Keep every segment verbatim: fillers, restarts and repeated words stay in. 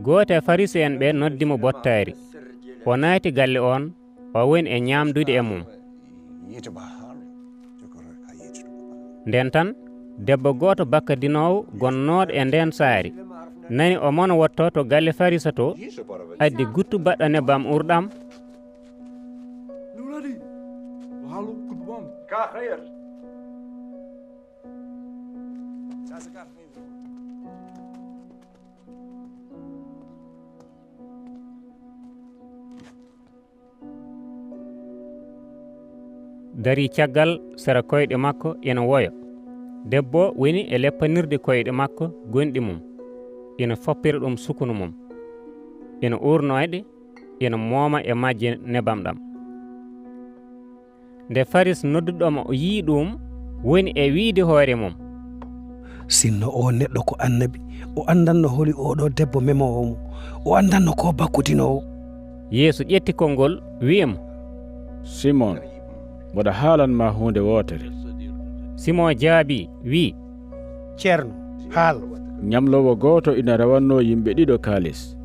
Gooto e Farisi'en ɓe noddi mo bottaari. O naati galle oon, o woni e nyaamdude e mum. Nden tan, debbo gooto bakkadinoowo gonnooɗo e ndeen saare, nani o mona wottoo to galle Farisa to, addi guttu baɗɗo nebbam urɗam. Darii caggal sera koyɗe makko ina woya. Debbo woni e leppanirde koyɗe makko gonɗi mum, ina foppira ɗum sukunu mum, ina uurnoo ɗe, ina mooma e majje nebam ɗam. Nde Faris nodduɗo mo yii ɗum, woni e wiide hoore mum. Sinno oo neɗɗo ko annabi, o anndanno holi oo ɗoo debbo memoowo mo, o anndanno ko bakkodinoowo. Yeesu ƴetti konngol, wi'i mo. Simon, mboɗo haalan ma huunde wootere. Simon jaabii, wi'i. Ceerno, haal. Ñamloowo gooto ina rewannoo yimɓe ɗiɗo kaalis.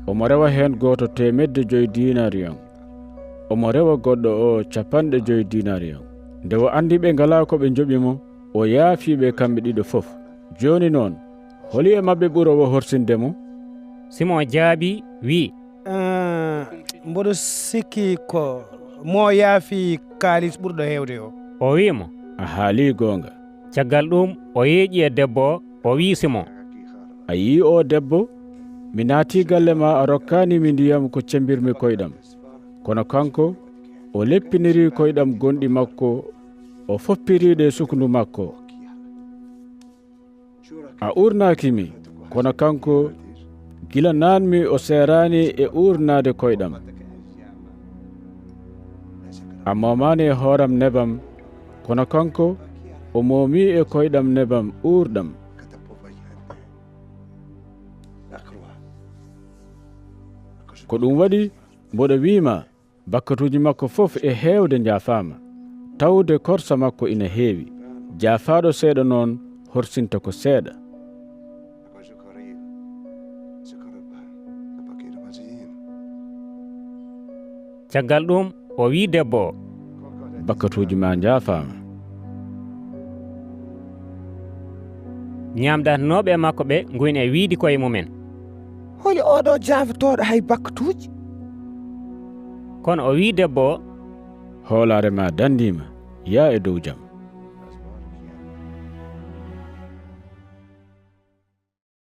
Omo rewa heen gooto teemedde joy diinariyon. Omo rewa goɗɗo o capanɗe joy diinariyon. Nde o anndi ɓe ngalaa ko ɓe njoɓi mo, o yaafii ɓe kamɓe ɗiɗo fof. Jooni noon, holi e maɓɓe ɓuroowo horsinde mo? Simon jaabii, wi'i. Aa, mboɗo sikki ko mo yaafi kaalis ɓurɗo heewde o. O wi'i mo. A haalii goonga. Caggal ɗum, o yeeƴi e debbo o, o wi'i Simon. A yii oo debbo? Mi naatii galle ma, a rokkaani mi ndiyam ko cembirmi koyɗam. Kono kanko, o leppinirii koyɗam gonɗi makko, o foppirii ɗe sukndu makko. A uurnaaki mi, kono kanko, gila naanmi o seeraani e uurnaade koyɗam. A moomaani e hooram nebam, kono kanko, o moomii e koyɗam nebam uurɗam. Ko ɗum waɗi mboɗo wi'i ma, bakkatuuji makko fof e heewde njaafaama, tawde korsa makko ina heewi. Jaafaaɗo seeɗa noon horsinta ko seeɗa. Caggal ɗum, o wi'i debbo o. Bakkatuuji ma njaafaama. Ñaamdaanooɓe e makko ɓe ngoyni e wi'de koye mumen. Holi oo ɗoo jaafotooɗo hay bakkatuuji? Kono o wi'i debbo o. Hoolaare ma danndii ma, yaa e dow jam.